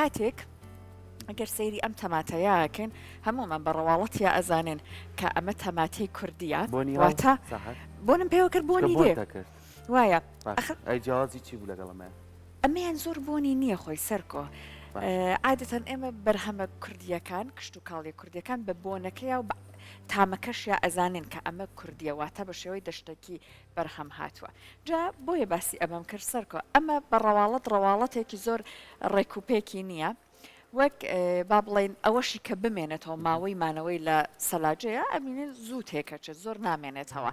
کاتێک ئەگەر سەیری ئەم تەماتەیەکەین هەموومان بە ڕواڵەتیا ئەزانین کە ئەمە تەماتەی کوردیە واتە بۆنم پێوە کرد بۆنی دێ وایە ئەی جیاوازی چی بوو لەگەڵ ئەمە؟ ئەمەیان زۆر بۆنی نییە خۆی سەرکۆ عادەتەن ئێمە بەرهەمە کوردیەکان کشتوکاڵیە کوردیەکان بە بۆنەکەیا و تامەکەشیا ئەزانین کە ئەمە کوردیە واتە بە شێوەی دەشتەکی بەرهەم هاتووە جا بۆیە باسی ئەمەم کرد سەرکۆ ئەمە بە ڕەواڵەت ڕەواڵەتێکی زۆر ڕێکوپێکی نییە وەک با بڵێین ئەوەشی کە بمێنێتەوە ماوەی مانەوەی لە سەلاجەیە ئەبینین زوو تێکەچێت زۆر نامێنێتەوە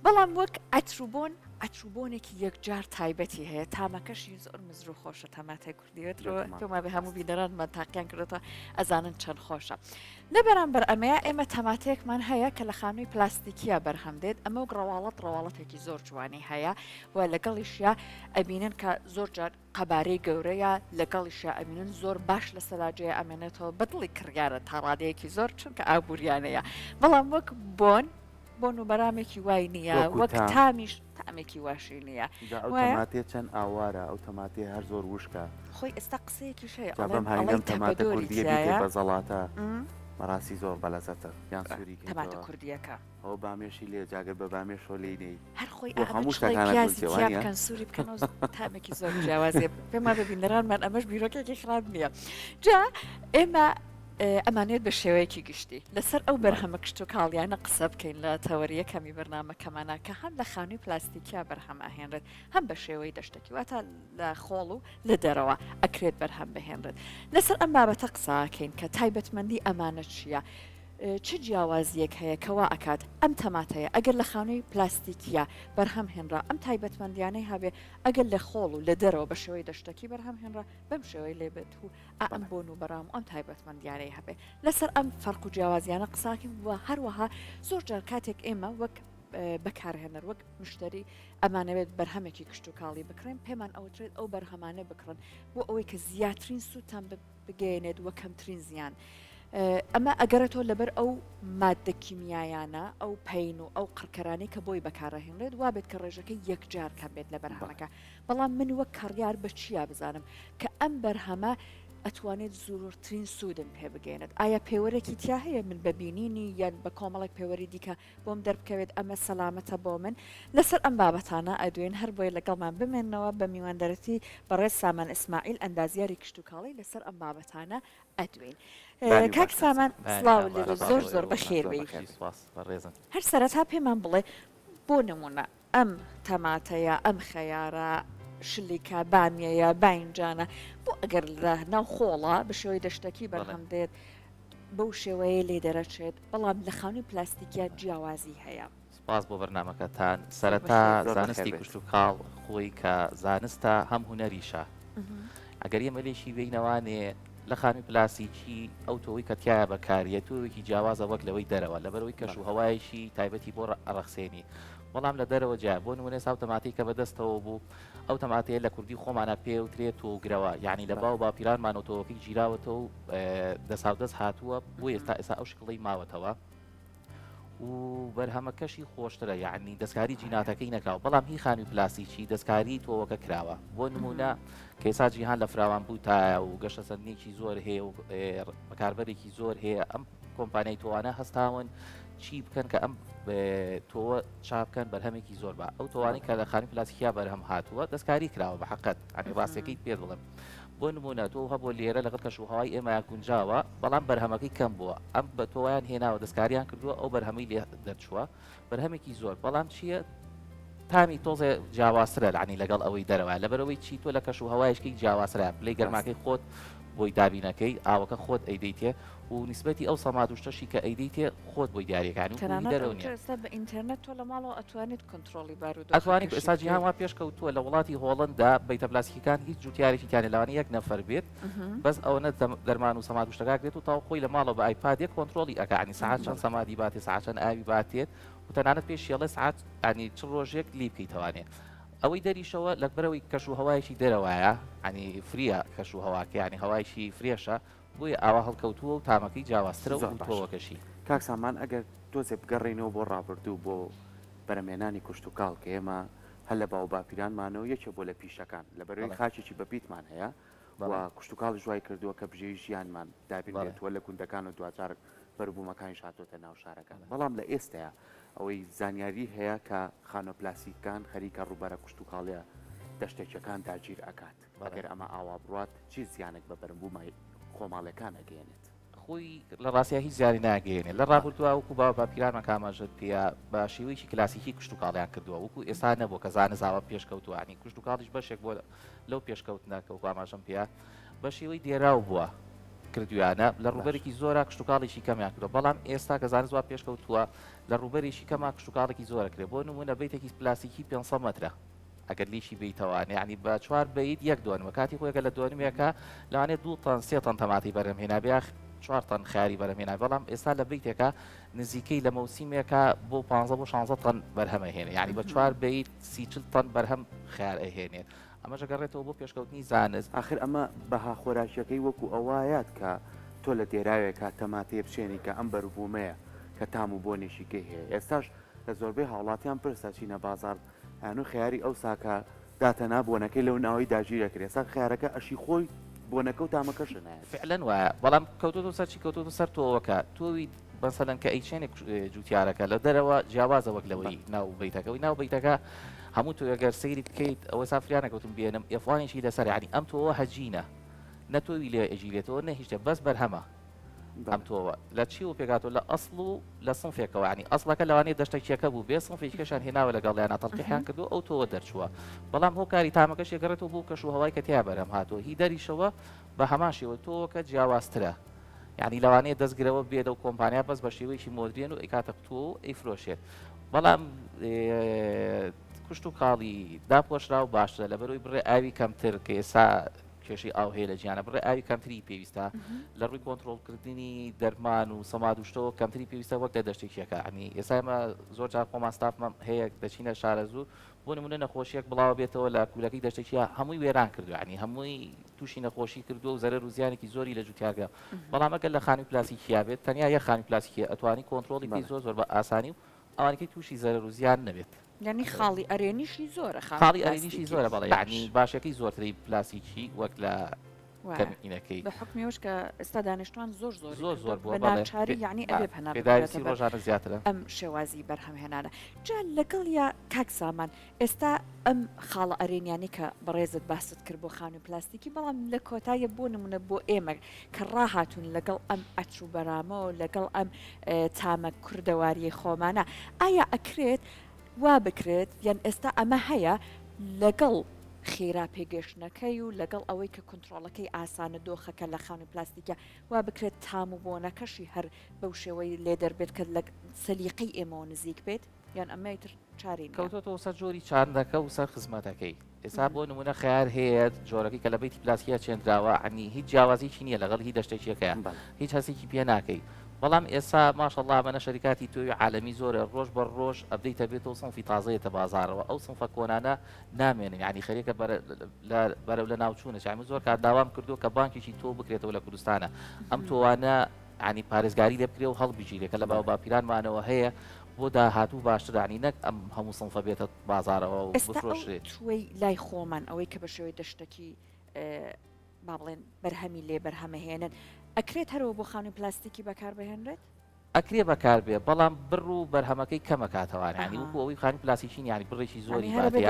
بەڵام وەک عەتروبۆن عەتروبۆنێکی یەکجار تایبەتی هەیە تامەکەشی زۆر مزر و خۆشە تەماتەی کوردیەت پێما بێ هەموو بینەرانمان تاقیان کردێتەوە ئەزانن چەند خۆشە لە بەرامبەر ئەمەیە ئێمە تەماتەیەکمان هەیە کە لە خانووی پلاستیکیە بەرهەم دێت ئەمە وەک ڕەواڵەت ڕەواڵەتێکی زۆر جوانی هەیە و لەگەڵیشیا ئەبینن کە زۆر جار قەبارەی گەورەیە لەگەڵیشیا ئەبینن زۆر باش لە سەلاجەیە ئەمێنێتەوە بەدڵی کڕیارە تا ڕادەیەکی زۆر چونکە ئابووریانەیە بەڵام وەک بۆن بۆن و بەرامێکی وای نییە وەک تامیش تامێکی واشی نییە تەماتێ چەند ئاوارە ئەو تەماتێ هەر زۆر وشکە خۆی ئێستا قسەیەکیش هەیە ئەڵێن ئەڵێن تەماتە کوردیە بە زەڵاتە بەڕاستی زۆر بەلەزەتە یان سووری تەماتە کوردیەکە ئەوە بامێشی لێ جا گەر بە بامێشەوە لێی نێی. هەر خۆی بۆ هەموو شتەکانە پیازی گونجێ تیا وانیە؟ بکەن سووری بکەن و تامێکی زۆر جیاوازێ پێم وابێ بینەرانمان ئەمەش بیرۆکێکی خراپ نییە جا ئێمە ئەمانێت بە شێوەیەکی گشتی لەسەر ئەو بەرهەمە کشتوکاڵیانە قسە بکەین لە تەوەری یەکەمی بەرنامەکەمانە کە هەم لە خانووی پلاستیکیا بەرهەم ئەهێنرێت هەم بە شێوەی دەشتەکی واتە لە خۆڵ و لە دەرەوە ئەکرێت بەرهەم بهێنرێت لەسەر ئەم بابەتە قسەکەین کە تایبەتمەندی ئەمانە چییە؟ چ جیاوازییەک هەیە کە وا ئەکات ئەم تەماتەیە ئەگەر لە خانووی پلاستیکییە بەرهەم هێنرا ئەم تایبەتمەندیانەی هەبێ ئەگەر لە خۆڵ و لە دەرەوە بە شێوەی دەشتەکی بەرهەم هێنرا بەم شێوەی لێ بێت و ئا ئەم بۆن و بەرام و ئەم تایبەتمەندیانەی هەبێ لەسەر ئەم فەرق و جیاوازیانە قساکەین و هەروەها زۆر جار کاتێک ئێمە وەک بەکارهێنەر وەک مشتری ئەمانەوێت بەرهەمێکی کشتوکاڵی بکڕین پێمان ئەوترێت ئەو بەرهەمانە بکڕن بۆ ئەوەی کە زیاترین سوودتان بگەیەنێت وە کەمترین زیان. ئەمە ئەگەڕێتەوە لەبەر ئەو ماددە کیمیایانە، ئەو پەین و ئەو قڕکەرانەی کە بۆی بەکارئەهێنرێت، وابێت کە ڕێژەکەی یەکجار کەم بێت لە بەرهەمەکە. بەڵام من وەک کڕیار بە چیا بزانم کە ئەم بەرهەمە ئەتوانێت زۆرترین سوودم پێ بگەیەنێت؟ ئایا پێوەرێکی تیا هەیە من بە بینینی یان بە کۆمەڵێک پێوەری دیکە بۆم دەربکەوێت ئەمە سەلامەتە بۆ من؟ لەسەر ئەم بابەتانە ئەدوێین، هەربۆیە لەگەڵمان بمێننەوە بە میواندارەتی بەڕێز سامان ئیسماعیل ئەندازیاری کشتوکاڵی لەسەر ئەم بابەتانە ئەدوێین. کاک سامان سڵاو لێ بێت زۆر زۆر بەخێر بێی. هەر سەرەتا پێمان بڵێ بۆ نمونە ئەم تەماتەیە ئەم خەیارە شلیکە بامیەیە باینجانە بۆ ئەگەر لە ناو خۆڵە بە شێوەی دەشتەکی بەرهەم دێت بەو شێوەیە لێ دەرەچێت بەڵام لە خانووی پلاستیکیا جیاوازی هەیە. سپاس بۆ بەرنامەکەتان. سەرەتا زانستی کشتوکاڵ خۆی کە زانستە هەم هونەریشە. ئەگەر ئێمە لێشی بینەوانێ لە خانووی پلاستیکی ئەو تۆوەی کە تایە بەکاریە تۆوێکی جیاوازە وەک لەوەی دەرەوە لەبەرەوەی کەش و هەوایەکی تایبەتی بۆ ئەڕەخسێنی بەڵام لە دەرەوە جیا بۆ نمونە ساو تەماتی کە بەدەستەوە بوو ئەو تەماتەیە لە کوردی خۆمانە پێوترێت تۆگرەوە یعنی لە باو باپیرانمان و تۆوەکەی گیراوەتەوە و دەساودەست هاتووە بۆ ئێستا ئێستا ئەو شکڵی ماوەتەوە. و بەرهەمەکەشی خۆشترە یعنی دەستکاری جیناتەکەی نەکراوە بەڵام هی خانوی پلاستیکی دەستکاری تۆوەکە کراوە بۆ نمونە کەسا جیهان لە فراوان بووتایە و گەشەسەندنێکی زۆر هەیە و بەکاربەرێکی زۆر هەیە ئەم کۆمپانیای تۆوانە هەستاون چی بکەن کە ئەم تۆوە چاپکەن بەرهەمێکی زۆر بە ئەو تۆوانی کە لە خانی پلاستیکیا بەرهەم هاتووە دەستکاری کراوە بە حقت ئەنی ڕاستەکەی پێ بڵم بۆ نموونە تۆ هەبووە لێرە لەگەڵ کەش و هەوای ئێمەیا گونجاوە بەڵام بەرهەمەکەی کەم بووە ئەم بە تۆوایان هێناوە دەستکاریان کردووە ئەو بەرهەمەی لێ دەرچووە بەرهەمێکی زۆر بەڵام چییە تامی تۆزێ جیاوازترە لەعنی لەگەڵ ئەوەی دەرەوە لەبەرەوەی چی تۆ لە کەش و هەوایشکی جیاوازترە پلەی گەرماکەی خۆت بۆی دابینەکەی ئاوەکە خۆت ئەیدەیتێ و نیسبەتی ئەو سەماد و شتەشی کە ئەیدەیتێ خۆت بۆی دیاریەکانی و تەنانەت دەرەوە نیە. ئێستا بە ئینتەرنێت تۆ لە ماڵەوە ئەتوانیت کۆنترۆڵی بارودۆخەکەشی ئەتوانی ئێستا جیهان وا پێش کەوتووە لە وڵاتی هۆڵندا بەیتە پلاستیکیەکان هیچ جوتیارێکی تیانە لەوانەیە یەک نەفەر بێت بەس ئەوەنە دەرمان و سەماد و شتەکان کرێت و تاو خۆی لە ماڵەوە بە ئایپادێک کۆنترۆڵی ئەکا عنی سەعات چەند سەمادی باتێ سەعات چەند ئاوی باتێت و تەنانەت پێشی ئەڵێ سەعات عنی چ ڕۆژێک لی بکەیتەوانێ ئەوەی دەریشەوە لەبەرەوەی کەش و هەوایەکی دەرەوایە عنی فریە کەش و هەواکە ینی هەوایشی فرێشە بۆیە ئاوا هەڵکەوتووە و تامەکەی جیاوازترە و زۆر باشە تۆوەکەشی. کاک سامان ئەگەر تۆزێ بگەڕێینەوە بۆ ڕابردوو بۆ بەرەمهێنانی کوشتوکاڵ کە ئێمە هەر لە باووباپیرانمانەوە یەکێ بووە لە پیشەکان لەبەرئەوەی بەڵێ. خاکێکی بەپیتمان هەیە. و کشتوکاڵیش وای کردووە کە بژێوی ژیانمان دابین بێت و لە گوندەکان و دواجار بەروبوومەکانیش هاتۆتە ناو شارەکان. بەڵام لە ئێستایا ئەوەی زانیاری هەیە کە خانووە پلاستیکەکان خەریکە ڕووبەرە کشتوکاڵیە دەشتەکیەکان داگیر ئەکات. ئەگەر ئەمە ئاوا بڕوات چی زیانێک بە بەرنبوومە خۆماڵیەکان ئەگەیەنێت؟ خۆی لە ڕاستیا هیچ زیانی ناگەیەنێت. لە ڕابردووە وەکو باوە باپیرانمان کە ئاماژەت پێیا بە شێوەیەکی کلاسیکی کشتوکاڵیان کردووە وەکو ئێستا نەبووە کە زانست ئاوا پێشکەوتووە یانی کشتوکاڵیش بەشێک بووە لەو پێشکەوتنە کە وەکو ئاماژەم پێیا بە شێوەی دێراو بووە کردویانە لە ڕووبەرێکی زۆرا کشتوکاڵێکی کەمیان کردووە بەڵام ئێستا کە زانست وا پێشکەوتووە لە ڕووبەرێکی کەما کشتوکاڵێکی زۆرە کرێ بۆ نموونە بەیتێکی پلاستیکی 500 مەترە ئەگەر لیشی بێیتەوانێ یانی بە چوار بەیت یەک دۆنمە کاتی خۆی ئەگەر لە دۆنمێکە لەوانەیە دوو تەن سێ تەن تەماتەی بەرهەم هێنابێ یاخ چوار تەن خیاری بەرهەم هێنابێ بەڵام ئێستا لە بەیتێکە نزیکەی لە مەوسیمێکە بۆ 15 بۆ 16 تەن بەرهەم ئەهێنێ یانی بە چوار بەیت سی چل تەن بەرهەم خیار ئەهێنێت ئەمەش ئەگەڕێتەوە بۆ پێشکەوتنی زانست. ئاخر ئەمە بەها خۆراکیەکەی وەکو ئەوایات کە تۆ لە دێراوێکا تەماتەیە بچێنی کە ئەم بەروبوومەیە کە تام و بۆنێکی کەی هەیە ئێستاش لە زۆربەی هاوڵاتیان پرسە چینە بازاڕ ئەنو خەیاری ئەوسا کە داتەنا بۆنەکەی لەو ناوەی داگیر ئەکرێ ئێستا خەیارەکە ئەشی خۆی بۆنەکە و تامەکەشە نایەت. فعلەن وایە بەڵام کەوتۆتە سەر چی کەوتۆتە سەر تۆوەکە تۆوی مەسەلەن کە ئەیچێنێ جوتیارەکە لە دەرەوە جیاوازە وەک لەوەی ناو بەیتەکە وی ناو بەیتەکە هەموو تۆ گەر سەیری بکەیت ئەوە سا فریا نەکەوتم بێنم ئێفوانێکی لەسەر یعنی ئەم تۆوە هەجینە نە تۆوی لێ ئەگیرێتەوە نە هیچ شتێ بەس بەرهەمە ئەم تۆوە لە چیەوە پێکهاتووە لە ئەسڵ و لە سنفێکەوە یانی ئەسڵەکە لەوانەیە دەشتەکیەکە بوو بێ سنفێکی کەشان هێناوە لەگەڵیانە تەڵقیحیان کردو ئەو تۆوە دەرچووە بەڵام هۆکاری تامەکەش یەگەڕێتەوە بۆ کەش و هەوای کە تیا بەرهەم هاتووە هی دەریشەوە بە هەمان شێوە تۆوەکە جیاوازترە یعنی لەوانەیە دەستگرەوە بێ لەو کۆمپانیا بەس بە شێوەیەکی مۆدرێن و ئەیکاتە قوتووە و ئەیفرۆشێت بەڵام کوشت و کاڵی داپۆشراو باشترە لەبەرەوەی بڕێ ئاوی کەمتر کە ئێستا کێشەی ئاو هەیە لە جیهانە بڕێ ئاوی کەمتری پێویستە لە ڕووی کۆنترۆڵکردنی دەرمان و سەماد و شتەوە کەمتری پێویستە وەک لە دەشتێکیەکە عنی ئێستا ئێمە زۆر جار خۆمان ستافمان هەیە دەچینە شارەزوو بۆ نمونە نەخۆشیەک بڵاوە بێتەوە لە کوولەکەی دەشتێکیە هەمووی وێران کردو عنی هەمووی تووشی نەخۆشی کردووە و زەرەر و زیانێکی زۆری لە جوتیارگە بەڵام ئەگەر لە خانووی پلاسیکیا بێت تەنیا یەک خانووی پلاسیکیە ئەتوانی کۆنترۆڵی بکەی زۆر زۆر بە ئاسانی و ئەوانەکەی تووشی زەرەر و زیان نەبێت. یانی خاڵی ئەرێنیشی زۆرە خانووی خاڵی ئەرێنیشی پلاستیکی. زۆرە بەڵێ باش. یانی باشەکەی زۆرترەی پلاسیکی وەک لە وایە. کەمینەکەی. بە حوکمی ئەوەش کە ئێستا دانیشتوان زۆر زۆری زۆر کردووە زۆر بووە بە بەڵێ ناچاری پێ یانی ئا ئەبێ پەنا ببرێتە پێداویستی بەر ڕۆژانە زیاترە. ئەم شێوازی بەرهەمهێنانە. جا لەگەڵیا کاک سامان ئێستا ئەم خاڵە ئەرێنیانەی کە بەڕێزت باست کرد بۆ خانووی پلاستیکی بەڵام لە کۆتاییە بۆ نموونە بۆ ئێمە کە ڕاهاتوون لەگەڵ ئەم عەتر و بەرامە و لەگەڵ ئەم تامە کوردەواریەی خۆمانە ئایا ئەکرێت وا بکرێت یان ئێستا ئەمە هەیە لەگەڵ خێرا پێگەشتنەکەی و لەگەڵ ئەوەی کە کۆنترۆڵەکەی ئاسانە دۆخەکە لە خانووی پلاستیکە وا بکرێت تام و بۆنەکەشی هەر بەو شێوەی لێ دەربێت کە لە سەلیقەی ئێمەوە نزیک بێت یان ئەمە ئیتر چارەی نییە؟ کەوتۆتەوە سەر جۆری چاندەکە و سەر خزمەتەکەی ئێستا بۆ نمونە خەیار هەیە جۆرەکەی کە لە بەیتی پلاستیکیا چێندراوە عنی هیچ جیاوازیی نییە لەگەڵ هی دەشتەکیەکەیە هیچ هەستێکی پێ ناکەی بەڵام ئێستا ماشەڵڵا ئەمەنە شەریکاتی تۆوی عالەمی زۆرە ڕۆژ بە ڕۆژ update ئەبێتەوە سنفی تازە یەتە بازاڕەوە ئەو سنفە کۆنانە نامێنن یعنی خەریکە بەرەو لە ناوچوونە چامی زۆر کات داوام کردووە کە بانکێکی تۆ بکرێتەوە لە کوردستانە ئەم تۆوانە ینی پارێزگاری لێ بکرێ و هەڵبگیرێ کە لە باو باپیرانمانەوە هەیە بۆ داهاتوو باشترە ینی نەک ئەم هەموو سنفە بێتە بازارەوە و ئێستا ئەو بفرۆشرێت. تووەی لای خۆمان ئەوەی کە بە شێوەی دەشتەکی با بڵێن بەرهەمی لێ بەرهەمەهێنن ئەکرێت هەرەوە بۆ خانووی پلاستیکی بەکاربهێنرێت؟ ئەکرێ بەکاربێ بەڵام بڕ و بەرهەمەکەی کەمەکاتەوە یانی وەکو ئەوەی خانوی پلاستیکی نیە یانی بڕێکی زۆری باتێ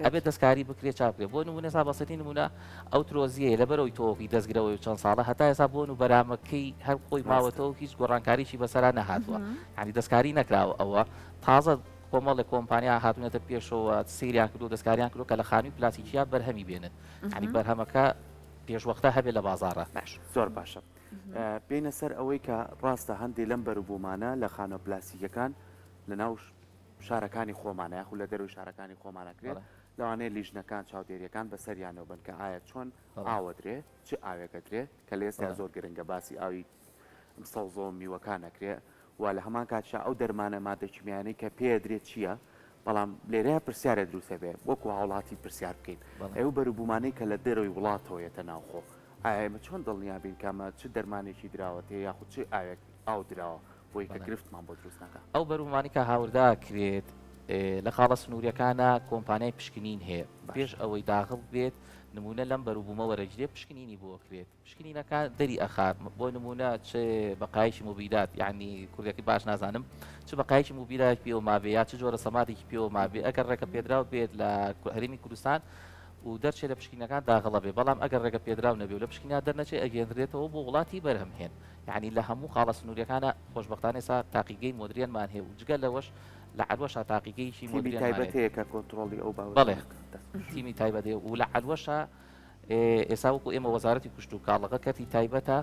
ئەبێ دەستکاری بکرێ چاک بکرێ بۆ نمونە ئێستا بەسەتی نمونە ئەو ترۆزیەیە لەبەرەوەی تۆوەکەی دەستگرەوەی و چەند ساڵە هەتا ئێستا بۆن و بەرامەکەی هەر خۆی ماوەتەوە هیچ گۆڕانکاریی بەسەرا نەهاتووە یانی دەستکاری نەکراوە ئەوە تازە کۆمەڵێک کۆمپانیا هاتوونەتە پێشەوە سەیریان کردو دەستکاریان کردو کە لە خانوی پلاستیکیا بەرهەمی بێنن یانی بەرهەمەکە پێشوەختە هەبێ لە بازاڕە. باش. زۆر باشە بێینە سەر ئەوەی کە ڕاستە هەندێ لەم بەروبوومانە لە خانووە پلاستیکیەکان لە ناو شارەکانی خۆمانە یاخود لە دەرەوەی شارەکانی خۆمانە کرێت لەوانەیە لیژنەکان چاودێریەکان بەسەریانەوە بن کە ئایا چۆن ئاوەدرێ چ ئاوێک ئەدرێ کە لە ئێستا زۆر گرنگە باسی ئاوی سەوزە و میوەکان ئەکرێ و لە هەمان کاتیشا ئەو دەرمانە مادە کیمیایانەی کە پێ ئەدرێ چییە بەڵام لێرەیا پرسیارێ دروست ئەبێ وەکو هاوڵاتی پرسیار بکەین ئەو بەروبوومانەی کە لە دەرەوەی وڵاتەوە یەتە ناوخۆ ئایا ئێمە چۆن دڵنیا بین کە ئەمە چ دەرمانێکی دراوەتێ یاخود چ ئاوێک ئاو دراوە بۆی کە گرفتمان بۆ دروست نەکا؟ ئەو بەروبوومانەی کە هاوردە ئەکرێت لە خاڵە سنووریەکانا کۆمپانیای پشکنین هەیە پێش ئەوەی داخڵ بێت. نموونە لەم بەروبوومە وەرەگیرێ پشکنینی بۆ کرێت پشکنینەکان دەری ئەخات بۆ نموونە چ بەقایەکی موبیدات یعنی کوردەکەی باش نازانم چ بەقایەکی موبیدات پێوە مابێ یا چ جۆرە سەمادێکی پێوە مابێ ئەگەر ڕێگە پێدراو بێت لە هەرێمی کوردستان و دەرچێ لە پشکینەکان داغڵە بێ بەڵام ئەگەر ڕێگە پێدراو نەبێ و لە پشکینا دەرنەچێ ئەگەێنرێتەوە بۆ وڵاتی بەرهەمهێن یعنی لە هەموو خاڵە سنووریەکانە خۆشبەختانە ئێستا تاقیگەی مۆدرێنمان هەیە و جگە لەوەش لە عەلوەشا تاقیگەیەکی تیمی مۆدرێنمان تایبەت هەیە هەیە کە کۆنتڕۆڵی ئەو بابەتانە بەڵێ بکات. دەست خۆش. تیمی تایبەت هەیە و لە عەلوەشا ئێستا وەکو ئێمە وەزارەتی کشتوکاڵ لەگەڵ کەرتی تایبەتە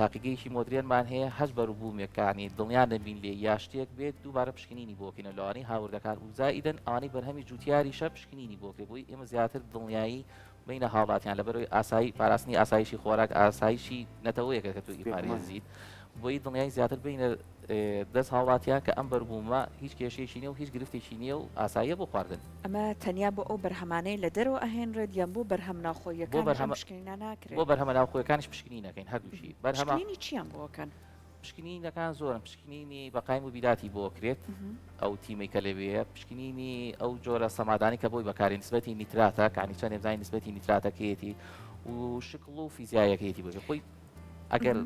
تاقیگەیەکی مۆدرێنمان هەیە هەچ بەروبوومێک کانی دڵنیا نەبین لێ یا شتێک بێت دووبارە پشکنینی بۆکەینە لەوانەی هاوردەکان و زائیدەن ئەوانەی بەرهەمی جوتیاریشە پشکنینی بۆکرێ بۆی ئێمە زیاتر دڵنیایی بینە هاوڵاتیان لەبەرەوەی ئاسایی پاراستنی ئاسایشی خۆراک ئاسایشی نەتەوەیەکە کە تۆ ئیپارێزیت بۆی دڵنیای زیاتر بینە دەست هاوڵاتیان کە ئەم بەروبوومە هیچ کێشەیەکی نیە و هیچ گرفتێکی نیە و ئاساییە بۆ خواردن. ئەمە تەنیا بۆ ئەو بەرهەمانەی لە دەرەوە ئەهێنرێت یان بۆ بەرهەم بۆ ناوخۆییەکانیش ئەم بەرهەمە پشکنینە ناکرێت؟ بۆ بەرهەمە ناوخۆیەکانیش پشکنین ئەکەین هەردووکی بەرهەمە. پشکنینی چیان بۆ ئەکەن؟ پشکنینەکان زۆرن پشکنینی بەقای موبیداتی بۆ ئەکرێت ئەو تیمەی کە لەوێیە پشکنینی ئەو جۆرە سەمادانی کە بۆی بەکارێ نسبەتی نیتراتە کانی چەندێ بزانین نسبەتی نیتراتەکەیەتی و شکڵ و فیزیایەکەیەتی بۆ خۆی ئەگەر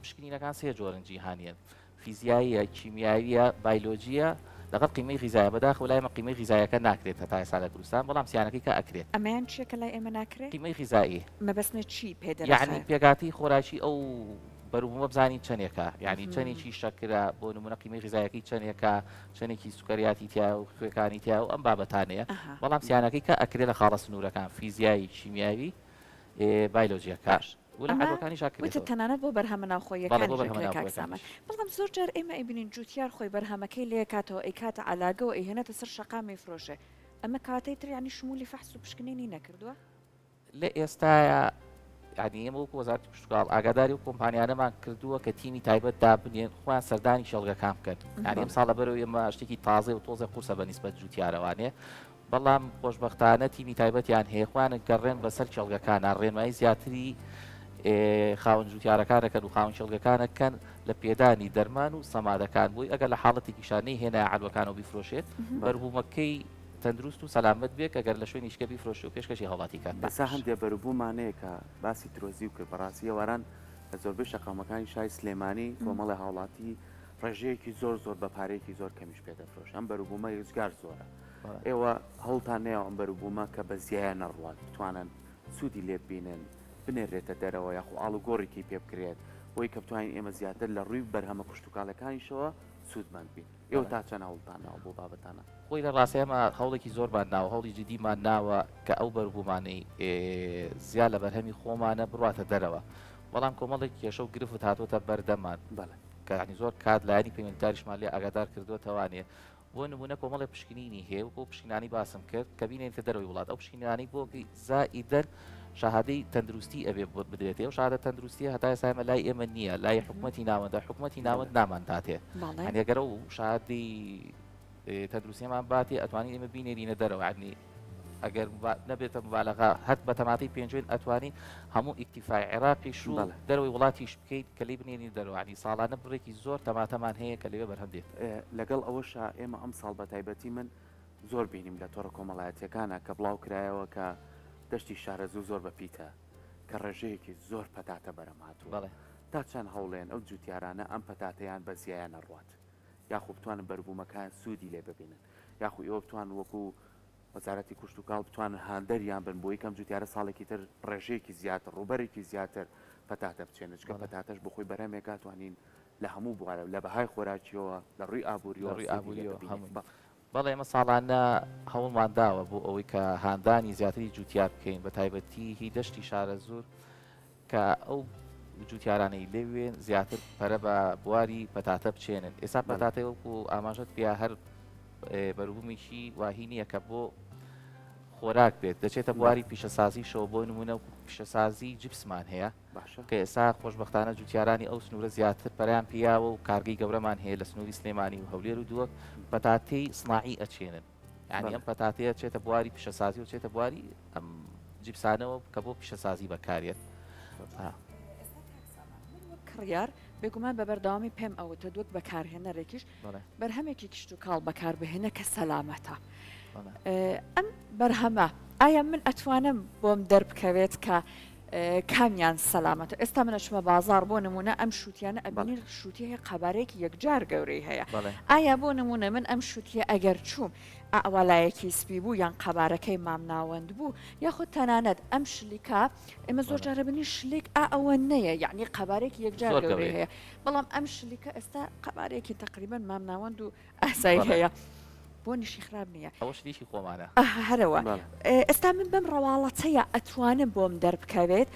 پشکنینەکان سێ جۆرن جیهانیەن، فیزیاییە، کیمیاویە، بایلۆجیە، لەگەڵ قیمەی غیزایە، بەداخەوە لای ئێمە قیمەی غیزایەکە ناکرێت هەتا ئێستا لە کوردستان، بەڵام سیانەکەی کە ئەکرێت. ئەمەیان چیە کە لای ئێمە ناکرێ؟ قیمەی غیزایی. مەبەستمە چی پێ یەعنی دەرەخایە؟ پێکهاتەی خۆراکی ئەو بەروبوومە بزانین چەنێکە، یەعنی چەنێکی شەکرە، بۆ نموونە قیمەی غیزایەکەی چەنێکە، چەنێکی سوکەریاتی تیایە و خوێکانی تیایە و ئەم بابەتانەیە، بەڵام سیانەکەی کە ئەکرێ لە خاڵە سنوورەکان، فیزیایی، کیمیاوی، بایلۆجیەکە باش و لە ئەمە عەلوەکانیشا وتت کرێتەوە. تەنانەت بۆ بەرهەمە بەڵێ بۆ ناوخۆییەکانیش بەرهەمە ئەکرێ کاک سامان ناوخۆیەکانیش. بەڵام زۆر جار ئێمە ئەیبینین جوتیار خۆی بەرهەمەکەی لێکاتەوە ئەیکاتە عەلاگەوە ئەیهێنێتە سەر شەقام ئەیفرۆشێ ئەمە کاتەی تر یانی شمولی فەحس و پشکنینی نەکردووە؟ لە ئێستایا یانی ئێمە وەکو وەزارەتی کشتوکاڵ ئاگاداری ئەو کۆمپانیانەمان کردووە کە تیمی تایبەت دابنێن خۆیان سەردانی کێڵگەکان بکەن یانی ئەمساڵ لەبەرئەوەی ئێمە شتێکی تازەیە و تۆزێ قورسە بە نیسبەت جوتیارەوانێ بەڵام خۆشبەختانە تیمی تایبەتیان هەیە خۆیان گەڕێن بەسەر کێڵگەکانە ڕێنمایی زیاتری خاوەن جوتیارەکانەکەن و خاوەن کێڵگەکانەکەن لە پێدانی دەرمان و سەمادەکان بۆی ئەگەر لە حاڵەتێکیشا نەیهێنایە عەلوەکانەوە بیفرۆشێت بەربوومەکەی تەندروست و سەلامەت بێ کە گەر لە شوێنیشکە بیفرۆشێ و پێشکەشی هاوڵاتی کات. ئێستا هەندێ بەروبوومان هەیە کە باسی ترۆزی و کرد بەڕاستی ئێواران لە زۆربەی شەقامەکانی شاری سلێمانی کۆمەڵێ هاوڵاتی ڕێژەیەکی زۆر زۆر بە پارەیەکی زۆر کەمیش پێ دەفرۆشن ئەم بەروبوومە یەجگار زۆرە ئێوە هەوڵتان نەیاوە ئەم بەروبوومە کە بە زیایە نەڕوات بتوانن سوودی لێ ببینن بنێرێتە دەرەوە یاخۆ ئاڵوگۆڕێکی پێ بکرێت بۆی کە بتوانین ئێمە زیاتر لە ڕووی بەرهەمە کشتوکاڵەکانیشەوە سوودمەند بین ئێوە تا چەند هەوڵتان ناوە بۆ بابەتانە؟ خۆی لە ڕاستیا ئێمە هەوڵێکی زۆرمان ناوە هەوڵی جدیمان ناوە کە ئەو بەروبوومانەی زیاد لە بەرهەمی خۆمانە بڕاتە دەرەوە بەڵام کۆمەڵێک کێشە و گرفت هاتۆتە بەردەمان بەڵێ. کە یانی زۆر کات لایەنی پەیوەندیداریشمان لێ ئاگادار کردووەتەوانێ بۆ نموونە کۆمەڵێ پشکنینی هەیە وەکو پشکنانی باسم کرد کە بینێنیتە دەرەوەی وڵات ئەو پشکنینانەی بۆ زائیدەن شەهادەی تەندروستی ئەبێ بدرێتێ ئەو شەهادە تەندروستیە هەتا ئێستا ئێمە لای ئێمە نییە لای حکوومەتی ناوەندە حکوومەتی ناوەند نامانداتێ بەڵێ. یانی ئەگەر ئەو شەهادەی تەندروستیەمان باتێ ئەتوانین ئێمە بینێرینە دەرەوە یانی ئەگەر نەبێتە مبالغە هەر بە تەماتەی پێنجوێن ئەتوانین هەموو ئیکتیفای عێراقیش و دەرەوەی وڵاتیش بکەیت کە لی بنێنین دەرەوانی ساڵانە بڕێکی زۆر تەماتەمان هەیە کە لەوێ بەرهەم دێت. لەگەڵ ئەوەشا ئێمە ئەمساڵ بە تایبەتی من زۆر بینیم لە تۆڕە کۆمەڵایەتیەکانا کە بڵاو کرایەوە کە دەشتی شارەزوو زۆر بە پیتە کە ڕێژەیەکی زۆر پەتاتە بەرەم هاتووە تا چەند هەوڵێن ئەو جوتیارانە ئەم پەتاتەیان بە زیایە نەڕوات یاخو بتوانن بەروبوومەکان سوودی لێ ببینن یاخو ئێوە بتوانن وەکو وەزارەتی کوشتوکاڵ بتوانن هاندەریان بن بۆی کەم جوتیارە ساڵێکی تر ڕێژەیەکی زیاتر ڕووبەرێکی زیاتر پەتاتە بچێنن چونکە پەتاتەش بۆ خۆی بەرهەمێکە توانین لە هەموو بوارە لە بەهای خۆراکیەوە لە ڕووی ئابووریەوە ڕووی سوودی لێ ئابووریەوە ببینین. هەمووی بەڵێ. بەڵێ ئێمە ساڵانە هەوڵمان داوە بۆ ئەوەی کە هاندانی زیاتری جوتیار بکەین بە تایبەتی هی دەشتی شارەزوور کە ئەو جوتیارانەی لەوێن زیاتر پەرە بە بواری پەتاتە بچێنن ئێستا پەتاتەی وەکو ئاماژەت پیا هەر بەروبوومێکی واهی نییە کە بۆ خۆراک بێت دەچێتە بواری پیشەسازیشەوە بۆ نمونە و پیشەسازی جپسمان هەیە کە ئێستا خۆشببختانە جوتیارانی ئەو سنوورە زیاتر پەریان پیاوە و کارگەی گەورەمان هەیە لە سنووری سلێمانی و هەولێر و دووەک پەتاتەی سناعی ئەچێنن یانی ئەم پەتاتەیە چێتە بواری پیشەسازی و چێتە بواری ئەم جیپسانەوە کە بۆ پیشەسازی بەکارێت. کڕیار بێگومان بە بەردەوامی پێم ئەوتت وەک بەکارهێنەرێکیش بەرهەمێکی کشتوکاڵ بەکاربهێنە کە سەلامەتە. ئەم بەرهەمە ئایا من ئەتوانم بۆم دەربکەوێت کە کامیان سەلامەتە؟ ئێستا من ئەچمە بازاڕ بۆ نموونە ئەم شووتیانە ئەبینین شووتی هەیە قەبارەیەکی یەکجار گەورەی هەیە ئایا بۆ نموونە من ئەم شووتیە ئەگەر چووم ئەوە لایەکی سپی بوو یان قەبارەکەی مامناوەند بوو یاخود تەنانەت ئەم شلیکە ئێمە زۆر جارە بنی شلیک ئا ئەوە نەیە یعنی قەبارێکی یەکجار گەورەی هەیە بەڵام ئەم شلیکە ئێستا قەبارێکی تقریبا مامناوەند و ئاسایی هەیە بۆنیشی خراپ نییە. ئەوە شلیکی خۆمانە. هەرەوە ئێستا من بەم ڕەواڵەتەیە ئەتوانم بۆم دەربکەوێت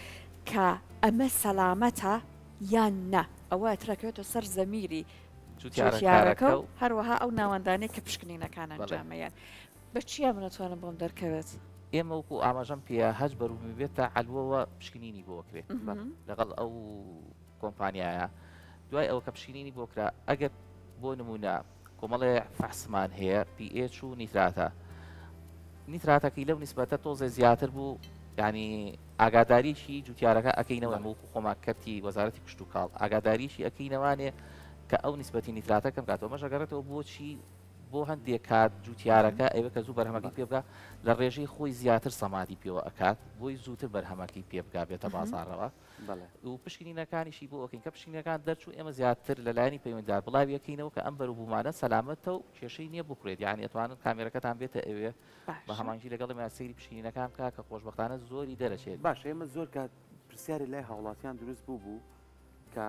کە ئەمە سەلامەتە یان نا ئەوە ئەترەکەوێتە سەر زەمیری جوتیارەکە و هەروەها ئەو ناوەندانەی کە پشکنینەکان ئەنجامەیەن بە چیە من ئەتوانم بۆم دەرکەوێت؟ ئێمە وەکو ئاماژەم پێیە هەچ بەروبوومی بێتە عەلوەوە پشکنینی بۆ ئەکرێت لەگەڵ ئەو کۆمپانیایە دوای ئەوە کە پشکنینی بۆ کرا ئەگەر بۆ نمونە کۆمەڵێ فەحسمان هەیە pH و نیتراتە نیتراتەکەی لەو نیسبەتە تۆزێ زیاتر بوو ینی ئاگاداریی جوتیارەکە ئەەکەینەوە وەکو خۆمان کەرتی وەزارەتی کشتوکاڵ ئاگاداریی ئەەکەینەوانێ کە ئەو نیسبەتی نیتراتە کەم کاتەوە مەشەگەڕێتەوە بۆچی بۆ هەندێک کات جوتیارەکە ئەوێ کە زوو بەرهەمەکەی پێ بگا لە ڕێژەی خۆی زیاتر سەمادی پێوە ئەکات بۆی زووتر بەرهەمەکەی پێ بگا بێتە بازاڕەوە و پشکنینەکانیشی بۆ ئەکەین کە پشکنینەکان دەرچوو ئێمە زیاتر لە لایەنی پەیوەندیدار بڵاوی ئەکەینەوە کە ئەم بەروبوومانە سەلامەتە و کێشەی نییە بخورێت یعنی ئەتوانن کامێرەکەتان بێتە ئەوێ بە هەمانگی لەگەڵ ئێمە سەیری پشکنینەکان بکە کە خۆشبەختانە زۆری دەرەچێت. باشە ئێمە زۆر کات پرسیارێ لای هاوڵاتیان دروست بوو بوو کە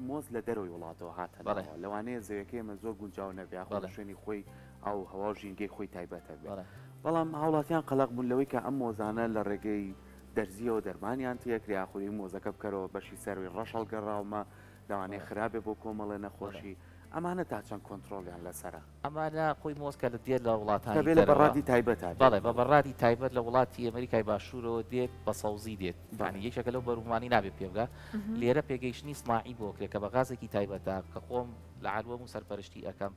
مۆز لە دەرەوەی وڵاتەوە هاتە ناوەوە لەوانەیە زەویەکەی ئێمە زۆر گونجاو نەبێ یاخود لە شوێنی خۆی ئاو و هەوا و ژینگەی خۆی تایبەتە بێ بەڵام هاوڵاتیان قەلەق بوون لەوەی کە ئەم مۆزانە لە ڕێگەی دەرزیەوە دەرمانیان تێکرێ یاخود ی مۆزەکە بکەرەوە بەشی سەروی ڕەش هەڵگەڕاومە لەوانەیە خراپێ بۆ کۆمەڵێ نەخۆشی ئەمانە تا چەند کۆنترۆڵیان لەسەرە؟ ئەمانە خۆی مۆز کە دێت لە وڵاتانی دەبێ لە بەڕادی تایبەتا بێت. بەڵێ بە بەڕادی تایبەت لە وڵاتی ئەمریکای باشوورەوە دێت بە سەوزی دێت یانی یەکێکە لەو بەروبوومانەی نابێت پێ بگا لێرە پێگەیشتنی سناعی بۆ کرێ کە بە غازێکی تایبەتە کە خۆم لە عەلوەم و سەرپەرشتی ئەکەم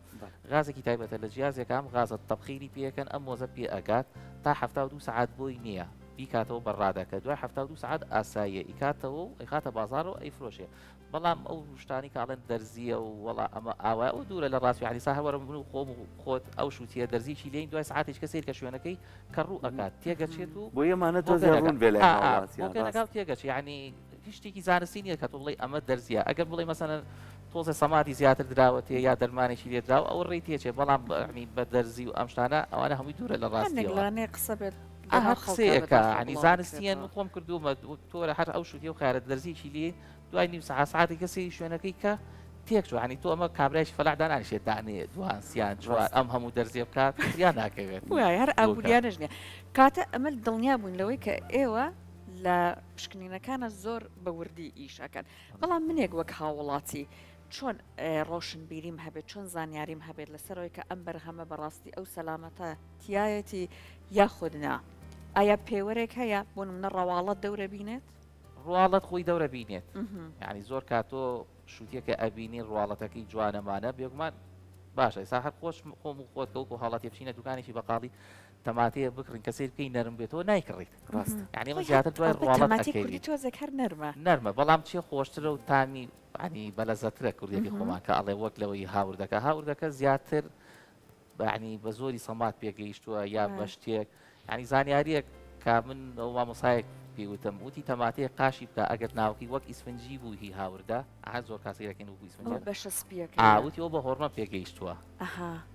غازێکی تایبەتە لە جیازێکە ئەم غازە تەبخیری پێ ئەکەن ئەم مۆزە پێ ئەگات تا 72 سەعات بۆی نییە بیکاتەوە بە ڕادەکە دوای 72 سەعات ئاساییە ئیکاتەوە و ئەیخاتە بازاڕەوە ئەیفرۆشێ بەڵام ئەو شتانی کە ئەڵێن دەرزیە و وەڵا ئەمە ئاوایە ئەوە دوورە لە ڕاستی یانی سا هەوەرە من و خۆم و خۆت ئەو شوتیە دەرزیی لێین دوای سەعاتێک کە سەیر کە شوێنەکەی کە ڕوو ئەکات تێگەچێت و بۆ ئەمانە تۆزێ ڕوون بێ لای هاوڵاتیان بۆ پێنەکا و تێگەچێت یانی هیچ شتێکی زانستی نییە کە تۆ بڵێی ئەمە دەرزیە ئەگەر بڵێی مەسەلەن تۆزێ سەمادی زیاتر دراوەتێ یا دەرمانێکی لێ دراوە ئەوە ڕێی تێچێ بەڵام یانی بە دەرزی و ئەم شتانە ئەوانە هەمووی دوورە لە هەندێک ڕاستیەوە. لانەیە قسە بێت ئا لەناو هەر خەڵکا قسەیەکە بەداخەوە یانی بڵاو زانستییە من دەکرێتەوە. خۆم کردوومە تۆرە هەر ئەو شوتیە و خەیارە دەرزیەکی لێ دوای نیو سەعات سەعاتێک کە سەیری شوێنەکەی کە تێکچوو یانی تۆ ئەمە کابرایکی فەلاح دانانیشێت دانێ دوان سیان چوار ئەم هەموو دەرزیە بکات فریا ناکەوێت وایە هەر ئابووریانەش نییە کاتە ئەمە دڵنیا بووین لەوەی کە ئێوە لە پشکنینەکانە زۆر بە وردی ئیش ئەکەن بەڵام منێک وەک هاووڵاتی چۆن ڕۆشنبیریم هەبێت چۆن زانیاریم هەبێت لەسەرەوەی کە ئەم بەرهەمە بەڕاستی ئەو سەلامەتە تایەتی یاخود نا ئایا پێوەرێک هەیە بۆ نمونە ڕەواڵەت دەورە بینێت؟ ڕواڵەت خۆی دەورە بینێت یعنی زۆر کات تۆ شووتیەکە ئەبینی ڕواڵەتەکەی جوانەمانە بێگومان باشە ئێستا هەر خۆش خۆم و خۆت کەوکو هاوڵاتی بچینە دوکانێکی بەقاڵی تەماتەیە بکڕین کە سەیر بکەی نەرم بێتەوە نایکڕیت ڕاست یعنی ئەمە زیاتر دوای ڕواڵەت تەماتەی ئەکەوی کوردی تۆزێک هەر نەرمە. نەرمە بەڵام چێ خۆشترە و تامی ینی بەلەزەترە کوردیەکەی خۆمان کە ئەڵێ وەک لەوەی هاوردەکە هاوردەکە زیاتر یانی بە زۆری سەمات پێگەیشتووە یا بە شتێک ینی زانیاریەک کە من ئەو مامۆسایەک پێی وتم وتی تەماتەیە قاشی بکە ئەگەر ناوکی وەک ئیسفنجی بوو هی هاوردە ئەها زۆر کاسی دەکەین وەکو ئیسفنجی بەشە سپیەکە ئاوتی ئەو بە هۆرمە پێگەیشتووە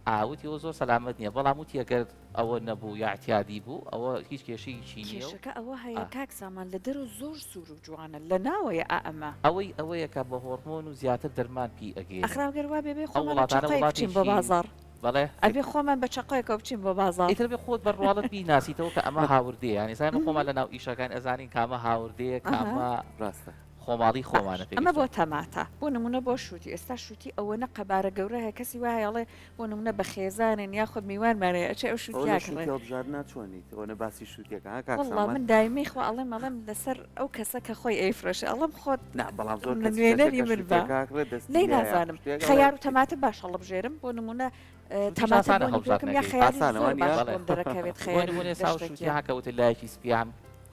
ئاوتی ئەو زۆر سەلامەت نییە بەڵام وتی ئەگەر ئەوە نەبوو یا اعتیادی بوو ئەوە هیچ کێشەیەکی نییە و کێشەکە ئەوە هەیە کاک سامان لە دەرەوە زۆر سوور و جوانە لە ناوەیە ئا ئەمە. ئەوەی ئەوەیە کە بە هۆرمۆن و زیاتر دەرمان پی ئەگەیەنن. ئەخر ئەگەر وا بێ بێ ئەو خۆمان بە وڵاتانە چەقۆیەک بچین بۆ وڵاتێکی بازاڕ. بەڵێ. ئەبێ خۆمان بە چەقۆیەکەوە بچین بۆ بازاڕ. ئیتر ئەبێ خۆت بە ڕواڵەت بیناسیتەوە کە ئەمە هاوردەیە یانی ئێستا ئێمە خۆمان لە ناو ئیشەکان ئەزانین کامە هاوردەیە کامە ڕاستە. خۆماڵی خۆمانە باش ئەمە بۆ پێگەیشتووە. تەماتە بۆ نموونە بۆ شووتی ئێستا شووتی ئەوەنە قەبارە گەورە هەیە کەسی وا هەیە ئەڵێ بۆ نمونە بە خێزانن یاخود میوانمان هەیە ئەچێ ئەو ئەوە لە شوتیا شوتی کڕێ. هەڵبژاردنا چۆنیت ئەوەنە باسی شوتیەکە ها کاک وەڵڵا سامان؟ من دایمەی خوا ئەڵێم ئەڵێم لەسەر ئەو کەسە کە خۆی ئەیفرۆشێ ئەڵێم خۆت نا بەڵام زۆر کەسیش ئەچێ نوێنەری کە من بە شوتیەکە ئەکڕێ دەستی نەی لێیە نازانم شتێک ئەڵێ خەیار و تەماتە باش هەڵبژێرم بۆ نمونە شوتیش تەماتە ئاسانە بۆنی پێکم یا هەڵبژاردنەکەی. خەیاریش ئاسانە زۆر وانیە؟ باش بەڵێ بۆم دەرەکەوێت بۆ خەیاری نمونە ئێستا ئەو دەشتەکیە. شوتیە کە وتت لایەکی سپیە هەم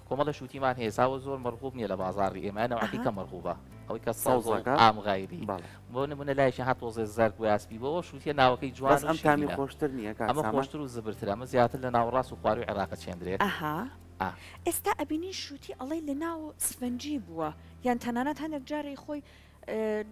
کۆمەڵە شوتیمان هەیە ئێستا ئەوە زۆر مەرغوب نیە لە بازاڕی ئێمە نەوعەکەی ئەها. کەم مەرغوبە ئەوەی کە سەوزە و سەوزەکە ئام غایری بەڵێ. بۆ نمونە لایەکی ها تۆزێ زەرد بۆ یا سپی بۆ شوتیە ناوەکەی بەس جوان و ئەم تامی شیرینە خۆشتر نییە کاک ئەمە سامان؟ خۆشتر و زبرترە ئەمە زیاتر لە ناوەڕاست و خوارووی عێراقە چێندرێت ئەها. ئا. ئێستا ئەبینین شووتی ئەڵێی لە ناو سفنجی بووە یان تەنانەت هەندێک جاری خۆی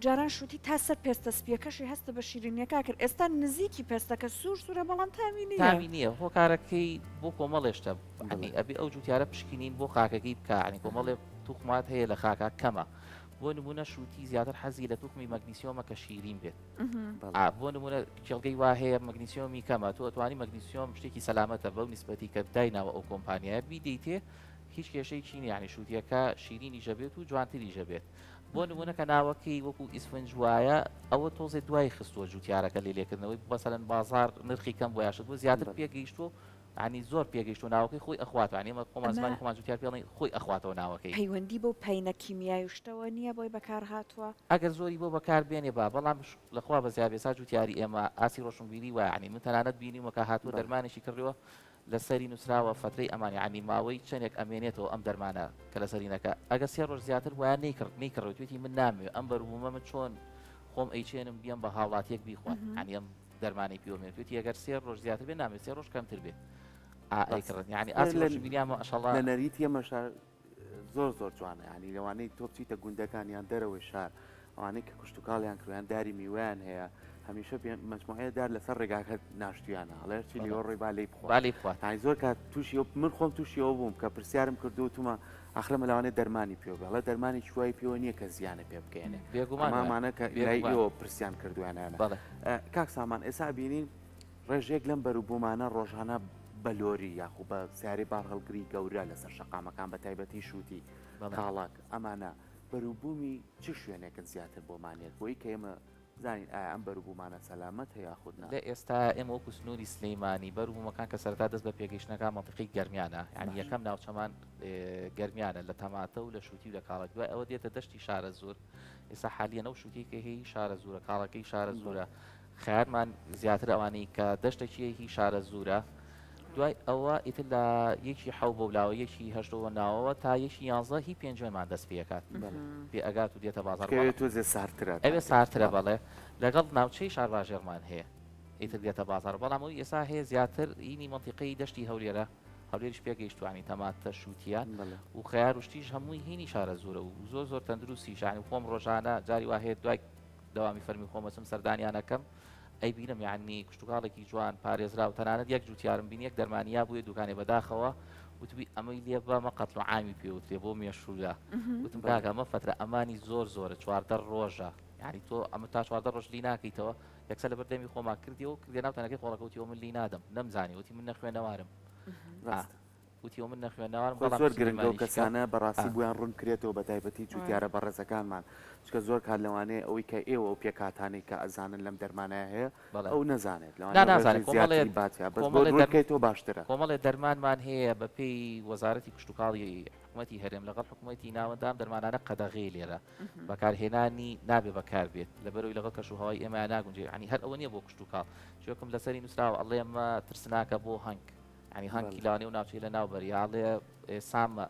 جاران شووتی تا سەر پێستە سپیەکەشی هەستە بە شیرینیەکە کرد ئێستا نزیکی پێستەکە سوور سوورە بەڵام تامی نییە. تامی نییە هۆکارەکەی بۆ کۆمەڵێ شتە عنی ئەبێ ئەو جوتیارە پشکنین بۆ خاکەکەی بکا عنی کۆمەڵێ توخمات هەیە لە خاکا کەمە بۆ نمونە شووتی زیاتر حەزی لە توخمی مەگنیسیۆمە کە شیرین بێت بۆ نمونە کێڵگەی وا هەیە مەگنیسیۆمی کەمە تۆ ئەتوانی مەگنیسیۆم شتێکی سەلامەتە بەو نیسبەتی کە دایناوە ئەو کۆمپانیایە بیدەیتێ هیچ کێشەیەکی نییە یعنی شووتیەکە شیرینیشە بێت و جوانتریشە بێت بۆ نمونە کە ناوەکەی وەکو ئیسفنج وایە ئەوە تۆزێ دوای خستووە جوتیارەکە لێ لێکردنەوەی بەسەلەن بازار نرخی کەم بۆ یاشت بۆ زیاتر پێگەیشتووە ینی زۆر پێگەیشتووە ناوەکەی خۆی ئەخواتەوە ینی ئێمە خۆمان زمانی خۆمان جوتیار پێڵێن خۆی ئەخواتەوە ناوەکەی. پەیوەندی بەو پەینە کیمیای و شتەوە نییە بۆی بەکار هاتووە؟ ئەگەر زۆری بۆ بەکار بێنێ با، بەڵام لە خوا بەزیا بێ سا جوتیاری ئێمە ئاستی ڕۆشنبیری وایە ینی من تەنانەت بینیومە کە هاتووە دەرمانێکی کڕیوە لەسەری نوسراوە فەترەی ئەمان یانی ماوەی چەنێک ئەمێنێتەوە ئەم دەرمانە کە لەسەری نەکا ئەگەر سێ ڕۆژ زیاتر وایە نەیکڕ نەیکڕێت وتی من نامەوێ ئەم بەروبوومە من چۆن خۆم ئەیچێنم بیەم بە هاوڵاتیەک بیخوات یانی ئەم دەرمانەی پێوە مێت وتی ئەگەر سێ ڕۆژ زیاتر بێ نامەوێ سێ ڕۆژ کەمتر بێ ئا ئەیکڕن یانی ئاسی ڕۆشنبیریان ماشاءاللە لە نەریتی ئێمەشا زۆر زۆر جوانە یانی لەوانەی تۆ بچیتە گوندەکان یان دەرەوەی شار ئەوانەی کە کشتتوکاڵیان کردیان داری میوەیان هەیە هەمیشە مەجموعەیە دار لەسەر ڕێگاکە ناشتویانە هەڵێ چی لێوە ڕۆی با لی بخوا لی بخوات یانی زۆر کات تووشی من خۆم تووشی ئەوە بووم کە پرسیارم کردو تومە ئاخرە مەلاوانێ دەرمانی پێوە بێ ئەڵێ دەرمانی چوای پێوە نییە کە زیانە پێ بگەێنێ بێگومان ئەمانە کە لای ئێوە پرسیان کردویانە بەڵێ کاک سامان ئێستا بینین ڕێژەیەک لەم بەروبوومانە ڕۆژانە بە لۆری یاخو بە سیارەی بارهەڵگری گەورە لەسەر شەقامەکان بە تایبەتی شووتی، کاڵەک، ئەمانە بەروبوومی چ شوێنێکن زیاتر بۆمان یەت بۆی کە ئێمە بزانین ئایا ئەم بەروبوومانە سەلامەتە یاخود نا؟ لە ئێستا ئێمە وەکو سنووری سلیمانی بەروبوومەکان کە سەرەتا دەست بە پێگەیشتنەکان مەنتیقەی گەرمیانە یانی یەکەم ناوچەمان گەرمیانە لە تەماتە و لە شووتی و لە کاڵەک دوای ئەوە دێتە دەشتی شارەزوور ئێستا حالیەن ئەو شووتیەی کە هەیە شارەزوورە کاڵەکەی شارەزوورە خەیارمان زیاتر ئەوانەی کە دەشتەکیە هی شارەزوورە دوای ئەوە ئیتر لە یەکی حەو بۆ لاوە یەکی هەشتەوە ناوەوە تا یەکی یانزە هی پێنجوێنمان دەست پێکات پێ ئەگات و دێتە بازار ئەوێ تۆزێ سارترە ئەوێ سارترە بەڵێ لەگەڵ ناوچەی شارباژێڕمان هەیە ئیتر دێتە بازار بەڵام ئەوی ئێستا هەیە زیاتر ئینی مەنتیقەی دەشتی هەولێرە هەولێریش پێگەیشتوانی تەماتە شووتیان و خەیار و شتیش هەمووی هینی شارەزوورە و زۆر زۆر تەندروستیش یانی خۆم ڕۆژانە جاری وا هەیە دوای دەوامی فەرمی خۆم ئەچم سەردانیان ئەکەم ئەیبینم یعنی کشتوکاڵێکی جوان پارێزراو تەنانەت یەک جوتیارم بینی یەک دەرمانیا بووە دوکانێ بەداخەوە وتبی ئەمەی لێ بە مە قەتل و عامی پێ وترێ بۆ مێشوولە وتم کاکە ئەمە فەترە ئەمانی زۆر زۆرە 14 ڕۆژە یعنی تۆ ئەمە تا 14 ڕۆژ لی ناکەیتەوە یەکسەر لەبەر دەمی خۆما کردیەوە کردی ناو تەنەکەی خۆڵەکە وتیەوە من لی نادەم نەمزانی وتی من نەخوێنەوارم ڕاستە. وتیەوە من نەخوێنەوارم خۆی بەڵام زۆر گرنگە ئەو سولەیمانیشکە کەسانە بەڕاستی ئا. بۆیان ڕوون بکرێتەوە بە تایبەتی جوتیارە بەڕێزەکانمان چونکە زۆر کات لەوانەیە ئەوەی کە ئێوە ئەو پێکهاتانەی کە ئەزانن لەم دەرمانەیا هەیە بەڵێ. ئەو نەزانێت نا لەوانەیە نازانێت ڕێژەی کۆمەڵێ زیاتری باتیا بەس بۆ کۆمەڵێ ڕوون دەر بکەیتەوە باشترە. کۆمەڵێ دەرمانمان هەیە بە پێی وەزارەتی کشتوکاڵی حکومەتی هەرێم لەگەڵ حکومەتی ناوەندا ئەم دەرمانانە قەدەغەیە لێرە بەکارهێنانی نابێ بەکار بێت لەبەرەوەی لەگەڵ کەش و هەوای ئێمە ناگونجێ یانی هەر ئەوە نییە بۆ کشتوکاڵ چۆکم لەسەری نووسراوە ئەڵێ ئەمە ترسناکە بۆ هەنگ ینی هەنگ لانی و ناوچەی لە ناو بەری ئاڵێ سامە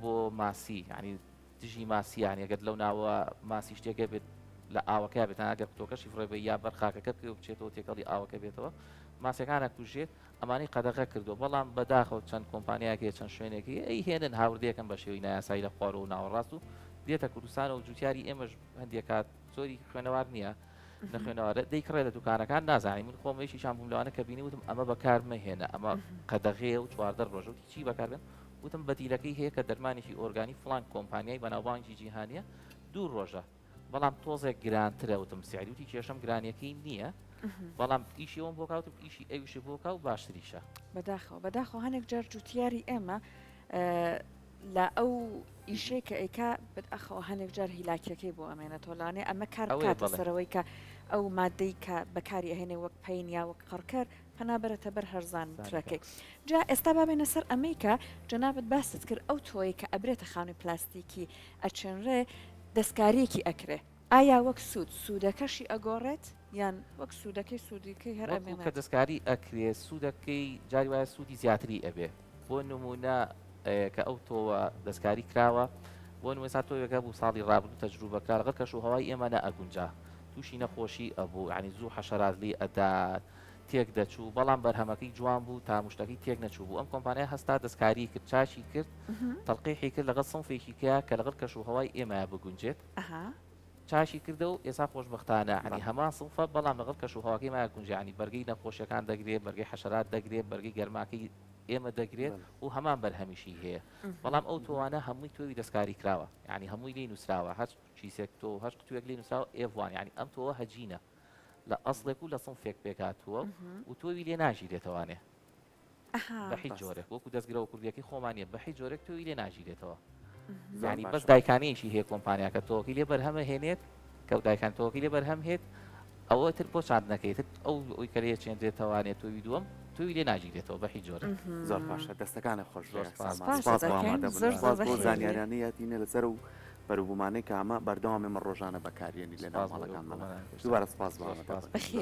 بۆ ماسی ینی دژی ماسی یانی ئەگەر لەو ناوە ماسی شتێکە بێت لە ئاوەکە بێت ئەگەر قوتۆکەشی فڕێ بە یا بەر خاکەکە بکەوێ بچێتەوە تێکەڵی ئاوەکە بێتەوە ماسیەکانە کوژێت ئەمانەی قەدەغە کردووە بەڵام بەداخەوە چەند کۆمپانیایەک هەیە چەند شوێنێک هەیە ئەیهێنن هاوردەیەکەن بە شێوەی نایاسایی لە خوارەوە و ناوەڕاست و دێتە کوردستانەوە جوتیاری ئێمەش هەندێک کات زۆری خوێنەوار نییە نەخوێنەوارە دەیکڕێ لە دوکانەکان نازانی من خۆم یەکێکیان بووم لەوانە کە بینی وتم ئەمە بەکار مەهێنە ئەمە قەدەغەیە و 14 ڕۆژە وتی چی بەکاربێن وتم بەدیلەکەی هەیە کە دەرمانێکی ئۆرگانی فڵان کۆمپانیای بەناوبانگی جیهانیە دوو ڕۆژە بەڵام تۆزێک گرانترە وتم سعری وتی کێشەم گرانیەکەی نییە بەڵام ئیشی ئەوم بۆ کاوتم ئیشی ئەویشی بۆ کا و باشتریشە. بەداخەوە بەداخەوە هەنێک جار جوتیاری ئێمە لە ئەو ئیشەی کە ئەیکا بەداخەوە هەنێک جار هیلاکیەکەی بۆ ئەمێنێتەوە لەوانەیە ئەمە کار ئەوەیە بکاتە بەڵێ. سەرەوەی کە ئەو مادەی کە بەکاری ئەهێنێ وەک پەین یا وەک قڕکەر پەنا بەرێتە بەر زانەکە. هەرزانترەکەی جا ئێستا با بێینە سەر ئەمەی کە جەنابت باست کرد ئەو تۆیەی کە ئەبرێتە خانووی پلاستیکی ئەچێنرێ دەستکاریەکی ئەکرێ ئایا وەک سوود سوودەکەشی ئەگۆڕێت یان وەک سوودەکەی سوودیکەی هەر وەکو کە ئەمێنێت؟ دەستکاری ئەکرێ سوودەکەی جاری وایە سوودی زیاتری ئەبێ بۆ نموونە کە ئەو تۆوە دەستکاری کراوە بۆ نموونە ئێستا تۆوێک هەبوو ساڵی ڕابردوو تەجروبە کرا لەگەڵ کەش و هەوای ئێمە نەئەگونجا تووشی نەخۆشی ئەبوو یانی زوو حەشەرات لێی ئەدا تێک دەچوو بەڵام بەرهەمەکەی جوان بوو تاموشتەکەی تێک نەچوو بوو ئەم کۆمپانیا هەستا دەستکاری کرد چاکی کرد تەلقیحی کرد لەگەڵ سنفێکی کە کە لەگەڵ کەش و هەوای ئێمە بگونجێت چاکی کردە و ئێسا خۆشبەختانە عنی هەمان سنفە بەڵام لەگەڵ کەش و هەواکەی ما گونجێ عنی بەرگەی نەخۆشیەکان دەگرێت بەرگەی حەشەرات دەگرێت بەرگەی گەرماکەی ئێمە دەگرێت و هەمان بەرهەمیشی هەیە بەڵام ئەو تۆوانە هەمووی تۆوی دەستکاری کراوە یعنی هەمووی لێی نووسراوە هەر کیسێک تۆ هەر قوتوێک لێی نووسراوە F1 یعنی ئەم تۆوە هەجینە لە ئەسڵێک و لە سنفێک پێکهاتووە و تۆوی لێ ناگیرێتەوانێ بە هیچ جۆرێک وەکو دەستگرەوە کوردیەکەی خۆمان نیە بە هیچ جۆرێک تۆوی لێ ناگیرێتەوە یعنی بەس دایکانەیەکی هەیە کۆمپانیاکە تۆکی لێ بەرهەمە هێنێت کە دایکان تۆکی لێ بەرهەم هێت ئەوە تر بۆ چاندنەکەی تر ئەو ئەوی کە لێ چێنرێتەوانێت تۆوی دووەم تۆوی لێ ناگیرێتەوە بە هیچ جۆرێک. زۆر باشە دەستەکانت خۆش بێ سامان سپاس بۆ ئامادەبوونت سپاس بۆ زانیاریانەی یادینە لەسەر و بەروبوومانەی کە ئەمە بەردەوام ئێمە ڕۆژانە بەکاریێنی لەناو ماڵەکانمانە دووبارە سپاس بۆ ئامادەبوونت.